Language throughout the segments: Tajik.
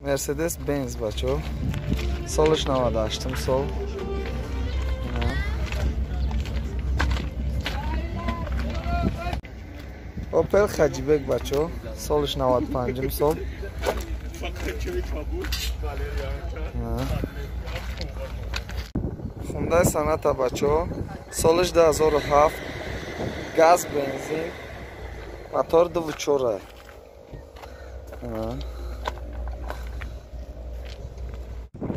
Мерседес Бенз бачо, солаш 98 сол. Опел Хаҷибек бачо, солаш 95 сол. Хундай Соната бачо, солаш 2007, газ бензин, мотор 2.4.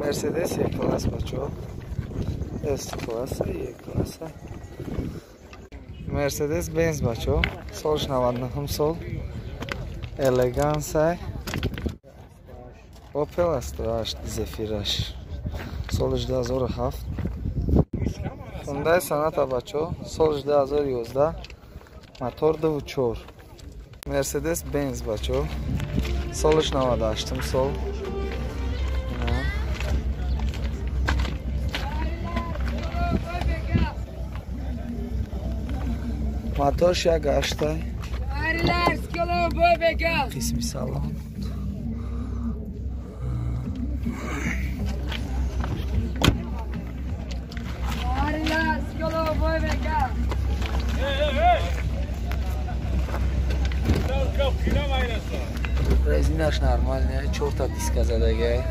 Мерседес Е-класс бачо, С-класса, Е-класса. Мерседес Бенз бачо, солаш 99 сол, элеганса. Опел Астра 8 Зефираш, солаш 2007. Хундай Соната бачо, солаш 2011, мотор 2.4. Мерседес Бенз бачо, солаш 98 сол. Моторш 1.8. Қисми салон. Резинаш нормальная, 4 диска задагай.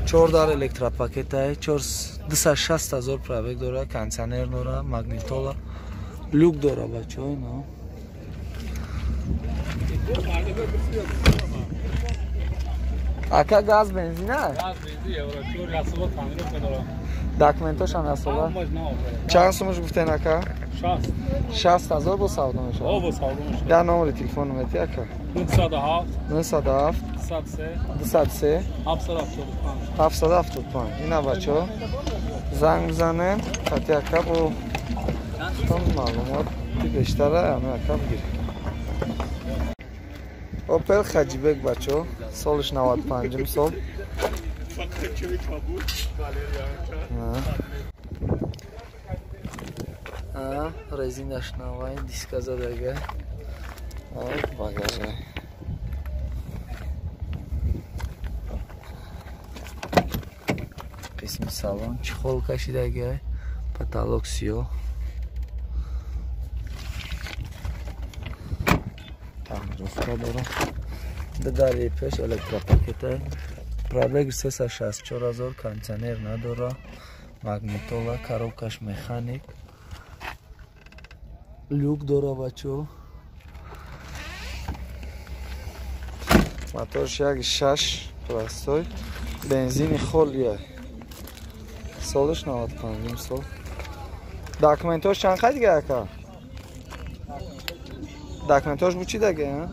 4 дар электропакетай, 260 ҳазор пробег дора, кондиционер дора, магнитола, люк дора бачо, ино. Ака газ бензина? Газ бензин, евро 4 ясола тамирот дора. Документошам ясола? Чанд сумаш гуфтен ака? 60 ҳазор бо савдо мешавад. Бо савдо мешавад. Я номери телефон мети ака? 907 907 203 203 775 775. Ина бачо занг бизанем, хати ака бо тон маълумот бештара ами ака бигирем. Опел Хаҷибек бачо, солаш 95 сол. Резинаш навай, диска задага. Багажа. Қисми салон чехол кашидага, потолок сиёҳ. Тонировка дора. Ду дари пеш электропакета. Пробег 364 ҳазор, кондиционер надора, магнитола, коробкаш механик. Люк дора бачо. Моторш 1.6 простой, бензини холия. Солаш 95 сол. Документош чанд қай дига ака? Документош бу чи даге?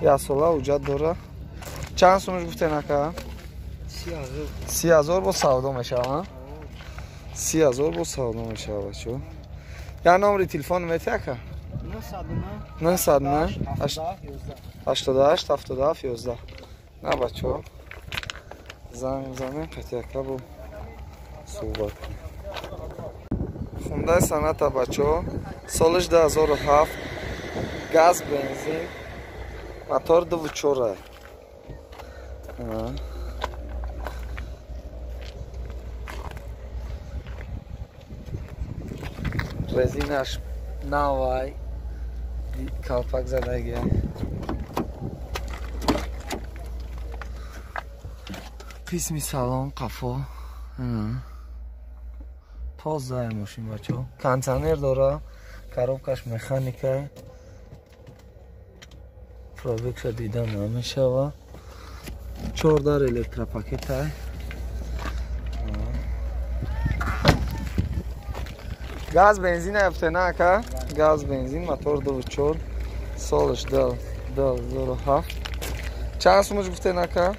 Як сола ҳуҷҷат дора. Чанд сумаш гуфтен ака? 30 ҳазор бо савдо мешава. 30 ҳазор бо савдо мешава бачо. Я номери телефон мети ака? 909 88 77 11. На бачо. Занг бизанем, қати ака бо суҳбат кунем. Хундай Соната бачо, солаш 2007, газ бензин, мотор 2.4. Резинаш навай, калпак задаги. Қисми салон қафо. Тоза мошин бачо. Кондиционер дора, коробкаш механика. Пробегша дида намешава. 4 дар электропакета. Газ бензин афтена ака? Газ бензин, мотор 2.4, солаш 2007. Чанд сумаш гуфтен ака?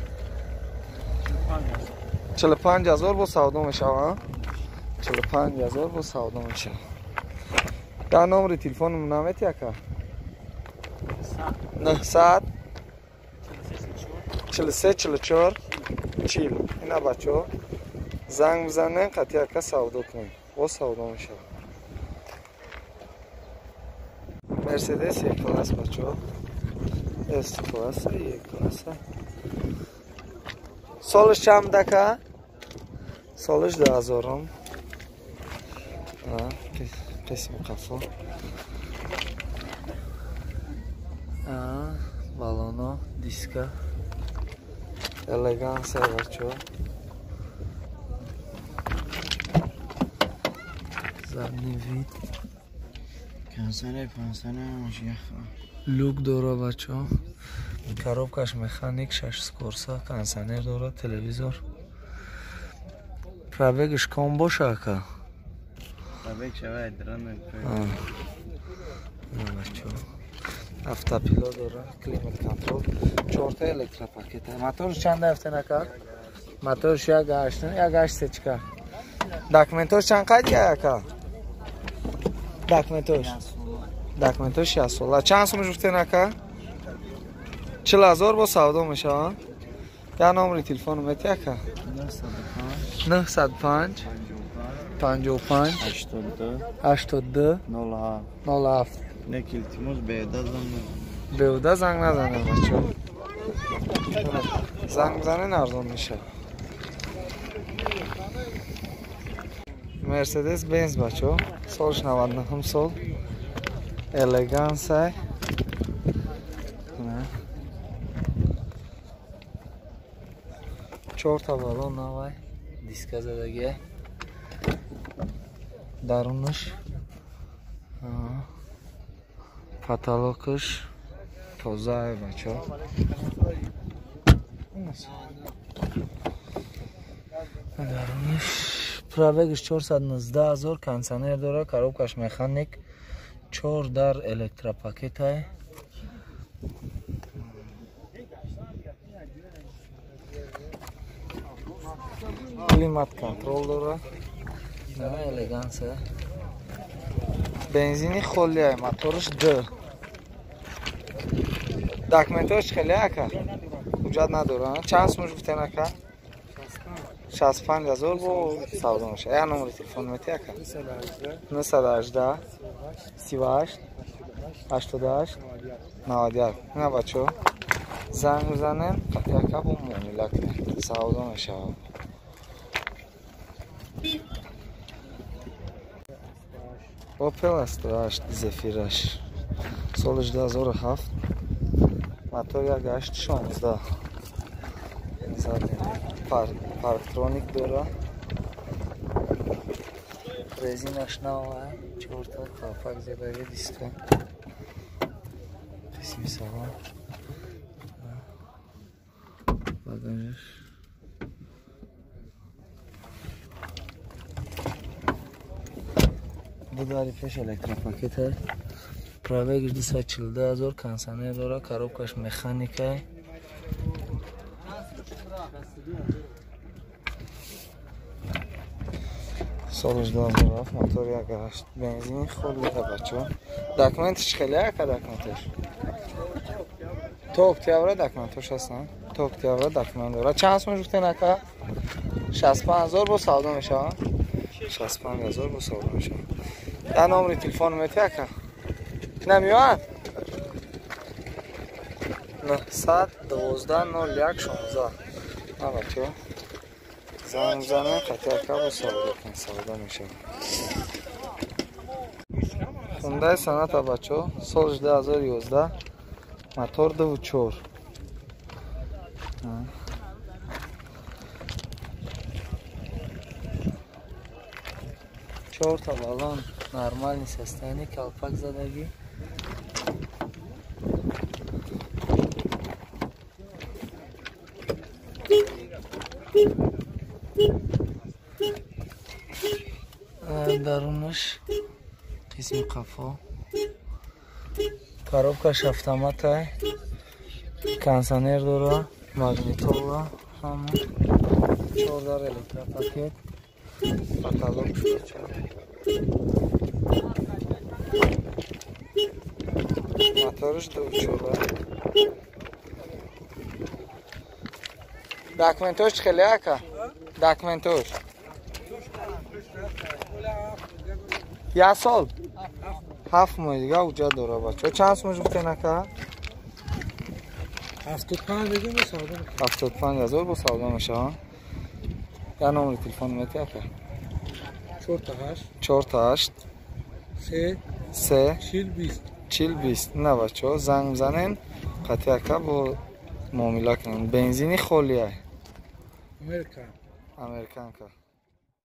45 ҳазор бо савдо мешава. 45 ҳазор бо савдо мешава. Дар номери телефонум намети ака? 900 43 44 40. Ина бачо занг бизанем, қати ака савдо кунем. Бо савдо мешава. Мерседес Е-класс бачо, С класса, Е класса. Солиш чанд ака? Солиш 2000. Қисми қафо. Балоно, диска. Элегансия бачо. Задний вид. Люк дора бачо. Коробкаш механик, 6 скорса, кондиционер дора, телевизор. Пробегш ком боша ака? Пробег шавад дрон. Бачо. Автопилот дора, климат контрол, 4 электропакет. Моторш чанд рафтен ака? Моторш 1.8, 1.8 сечка. Документош чанд қайд ака? Документош. Документош 6 сола. Чанд сум гуфтен ака? 40,000 бо савдо мешавад. Я номери телефон мети ака? 905 55 82 07 07. Не илтимос беуда занг. Беуда занг назанем бачо. Занг бизанен арзон мешавад. Мерседес Бенз бачо, солш 99 сол. Элегансай. Чорта балон навай, диска задагия. Дарунаш, потолокаш тоза бачо. Дарунаш пробегш 419,000, кондиционер дора, коробкаш механик, 4 дар электропакетай. Климат контрол дора. Элегансия. Бензини холия, моторш Д. Документош хеле ака? Ҳуҷҷат надора. Чанд сум гуфтен ака? 65,000 бо савдо мешавад. Я номери телефон мети ака? 918 38 88 91. На бачо, занг бизанем, ака бо муомила кунем. Савдо мешавад. Opel Astra 8 Zefirash. Солиш 2007. Мотор 1.8 16. Парктроник дора. Резинаш нава, чорта клапак задаги диска. Қисми салон. Багажаш. Будари пеш электропакета. Пробегш 242,000, кондиционер дора, коробкаш механика. Солиш 2007, мотор 1.8, бензини холида бачо. Документиш хеле ака документаш? То октябра документош ҳастанд. То октябра документ дора. Чанд сум гуфтен ака? 65,000 бо савдо мешавад. 65,000 бо савдо мешавад. Я номери телефон мети ака? Намеояд? 912 01 16. На бачо. Занг бизанем, қатъи ака бо савдо кун, савдо мешавад. Хундай Соната бачо, соли 2011, мотор 2.4. Чорта балон нормальный состояние, колпак задаги. Дарунаш қисми қафо. Коробкаш автоматай, кондиционер дора, магнитола, ҳама. 4 дар электропакет. Потолок бачо. Моторш 2.4. Документош хеле ака? Документош. Я сол? 7 моҳ дига ҳуҷҷат дора бачо. Чанд сум гуфтен ака? 75 мегӯем, савдо мекунем. 75 000 бо савдо мешава. Я номери телефон мети, ака? 4 8. 4 8. 3. 3. 40 20. 40 20. На, бачаҳо, занг бизанен, қатъи ака бо муомила кунен. Бензини холия. Америка. Американка.